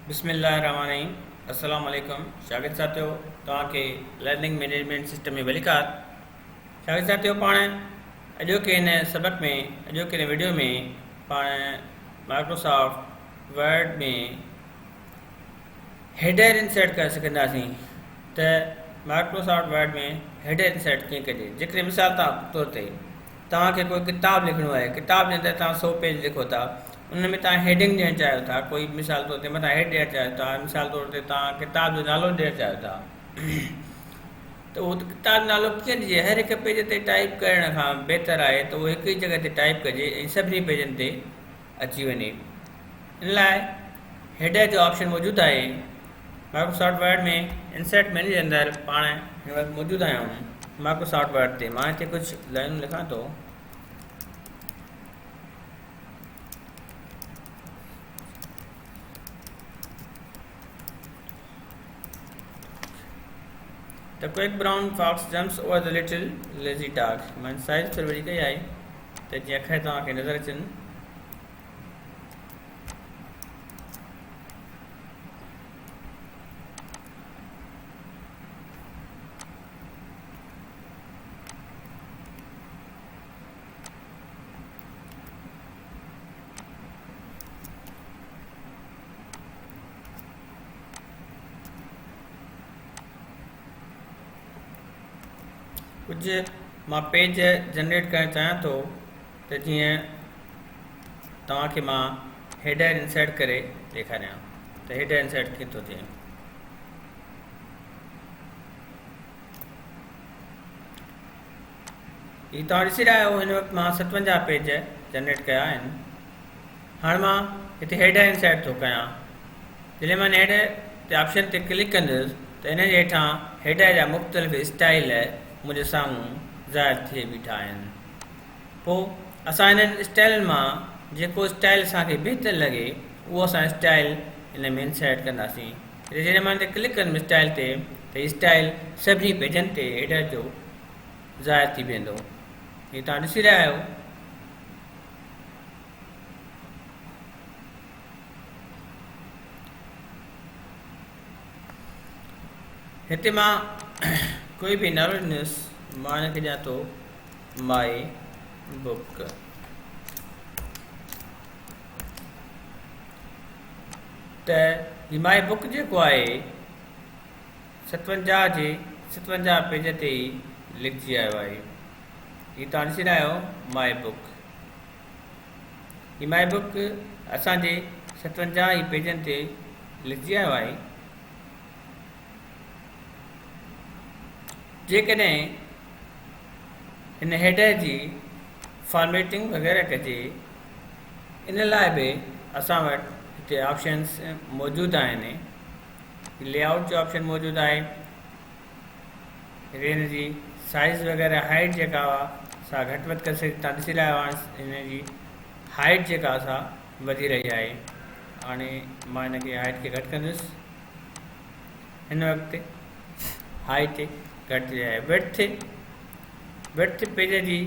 بسم الله الرحمن الرحيم السلام عليڪم شاگرد ساٿيو توهان کي لرننگ مينيجمينٽ سسٽم ۾ ڀليڪار شاگرد ساٿيو پاڻ اڄوڪي هن سبق ۾ اڄوڪي هن وڊيو ۾ پاڻ مائڪروسافٽ ورڊ ۾ هيڊر انسرٽ ڪري سگهنداسين ته مائڪروسافٽ ورڊ ۾ هيڊر انسرٽ ڪيئن ڪجي جيڪڏهن مثال طور تي توهان کي ڪوئي ڪتاب لکڻو آهي، ڪتاب جي اندر توهان سو پيج لکو ٿا، ان ۾ توهان هيڊنگ ڏيڻ چاهيو ٿا، ڪوئي مثال طور تي مٿان هيڊ ڏيڻ چاهيو ٿا، مثال طور تي توهان ڪتاب جو نالو ڏيڻ چاهيو ٿا ته اهو ڪتاب جو نالو ڪيئن ڏجي، هر هڪ پيج تي ٽائيپ ڪرڻ کان بهتر آهي ته اهو هڪ ئي جڳهه تي ٽائيپ ڪجي ۽ سڀني پيجن تي اچي وڃي. ان لاء هيڊر جو آپشن موجود آهي. مائڪروسافٽ ورڊ ۾ انسرٽ مينيو جي اندر پاڻ هن وقت موجود آهيون مائڪروسافٽ ورڊ تي مان هتي ڪجهه لائنون لکان ٿو. The quick brown fox jumps over the little lazy dog. مان سائز ٿوري وڏي ڪئي آهي ته جيئن اکر توهان کي نظر اچن. ڪجهه مان پيج جنريٽ ڪرڻ چاهيان ٿو ته جيئن توهان کي مان هيڊر انسرٽ ڪري ڏيکاريان ته هيڊر انسرٽ ڪيئن ٿو ٿئي. هي توهان ڏسي رهيا آهيو هن وقت مان 57 پيج جنريٽ ڪيا آهن. هاڻ مان هتي هيڊر انسرٽ ٿو ڪيان. جڏهن مان هيڊر تي آپشن تي ڪلڪ ڪندس ته ان جي هيٺان هيڊر جا مختلف اسٽائل منهنجي سامهون ظاهر ٿي بيٺا آهن. پوء اسان انهن اسٽائلن مان جيڪو اسٽائل اسان کي بهتر لڳي اهو اسان اسٽائل ان ۾ انسرٽ ڪنداسين. هتي جڏهن مان هتي ڪلڪ ڪندم اسٽائل تي ته هي اسٽائل سڀني پيجن تي هيڊر جو ظاهر ٿي ويندو. هي توهان ڏسي رهيا آهيو. هتي مان ڪوئي به نالو ڏنس مان هن کي ڏيان ٿو مائي بڪ. ته هي مائي بڪ جيڪو آهي 57 جي 57 پيج تي ئي لکجي آيو آهي. هي توهان ڏسي رهيا آهيو مائي بڪ. هي مائي بڪ اسان جي 57 ئي پيجن تي لکجي آيو آهي. جيڪڏهن هن هيڊر جي فارميٽنگ وغيره ڪجي ان لاء به اسان وٽ هتي آپشنس موجود آهن. لي آئوٽ جو آپشن موجود آهي. هتي هن جي سائيز وغيره هائيٽ جيڪا آهي سا گهٽ وڌ ڪري سگهجي ٿي. ڏسي رهيا آهيو هاڻي هن جي هائيٽ جيڪا آهي سا وڌي رهي آهي. هاڻي مان هن کي هائيٽ کي گهٽ ڪندس. هن وقت هائيٽ گهٽ ٿي رهي آهي. وڊٿ پيج جي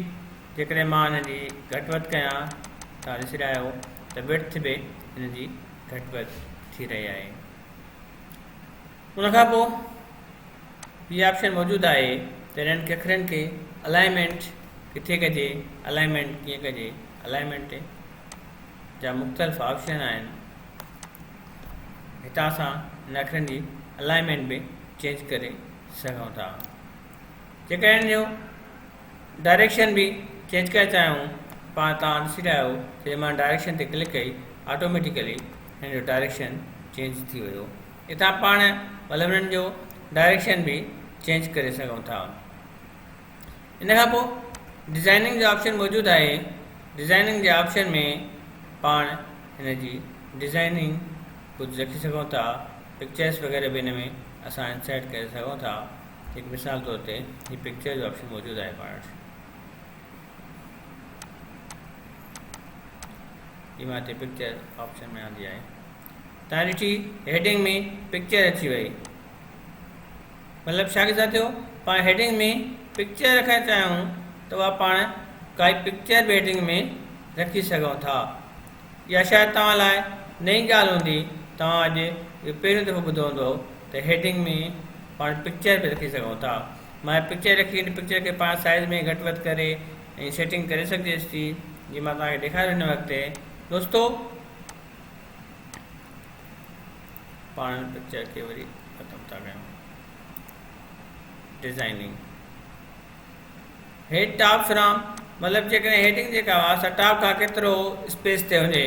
جيڪڏهن مان هن جي گهٽ وڌ ڪيان توهان ڏسي رهيا آهيو ته وڊٿ به هن جي گهٽ وڌ ٿي رهي آهي. ان کان پوء هي آپشن موجود آهي ته انهن اکرن کي الائنمينٽ ڪٿي ڪجي، الائنمينٽ ڪيئن ڪجي، الائنمينٽ جا مختلف آپشن آهن. هتان اسان ان اکرن جي الائنمينٽ به چينج ڪري سگهون ٿا. جيڪڏهن ان جو ڊائريڪشن به چينج ڪرڻ چاهيون پاڻ توهان ڏسي رهيا آهيو ته مان ڊائريڪشن تي ڪلڪ ڪئي آٽوميٽيڪلي هن جو ڊائريڪشن چينج ٿي ويو. اتان پاڻ مطلب انهن جو ڊائريڪشن به چينج ڪري سگهون ٿا. ان کان پوء ڊزائننگ جو آپشن موجود آهي. ڊزائننگ جي آپشن ۾ پاڻ هن جي ڊزائننگ ڪجهه رکي سگهون ٿا. پڪچرس وغيره به هن ۾ اسان انسرٽ ڪري سگهون ٿا. هڪ مثال طور تي هي پڪچر جو آپشن موجود آهي پاڻ وٽ. هي مان هتي پڪچر آپشن ۾ آندي آهي. تان ڏٺي هيڊنگ ۾ پڪچر اچي وئي. مطلب شاگرد ساٿيو پاڻ هيڊنگ ۾ پڪچر رکڻ چاهيون ته اها پاڻ ڪائي پڪچر به هيڊنگ ۾ رکي سگهون ٿا. اها شايد توهان لاء نئين ڳالهه هوندي توهان اڄ اهو پهريون دفعو ٻڌو هوندو ته هيڊنگ ۾ پاڻ پڪچر به رکي سگهون ٿا. مان پڪچر رکي ان پڪچر کي پاڻ سائيز ۾ گهٽ وڌ ڪري ۽ سيٽنگ ڪري سگهجي ٿي جيئن مان توهان کي ڏيکاريو هن وقت دوستو پاڻ پڪچر کي وري ختم ٿا ڪيون ڊزائننگ هيڊ ٽاپ فرام مطلب جيڪڏهن هيڊنگ جيڪا آهي سا ٽاپ کان ڪيترو اسپيس تي هجي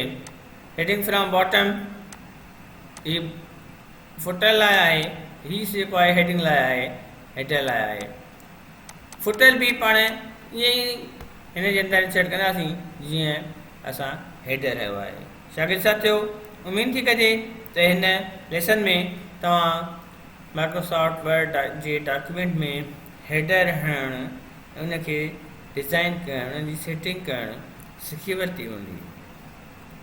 heading from bottom he footer لاء آهي هي جيڪو آهي هيڊنگ لاء آهي هيڊر لاء آهي فوٽر به پاڻ ائين ئي هن جي اندر انسرٽ ڪنداسين جيئن اسان هيڊر رهيو آهي شاگرد ساٿيو اميد ٿي ڪجي ته هن ليسن ۾ توهان مائڪروسافٽ ورڊ جي ڊاڪيومينٽ ۾ هيڊر هڻڻ ان کي ڊزائن ڪرڻ ان جي سيٽنگ ڪرڻ سکي ورتي هوندي.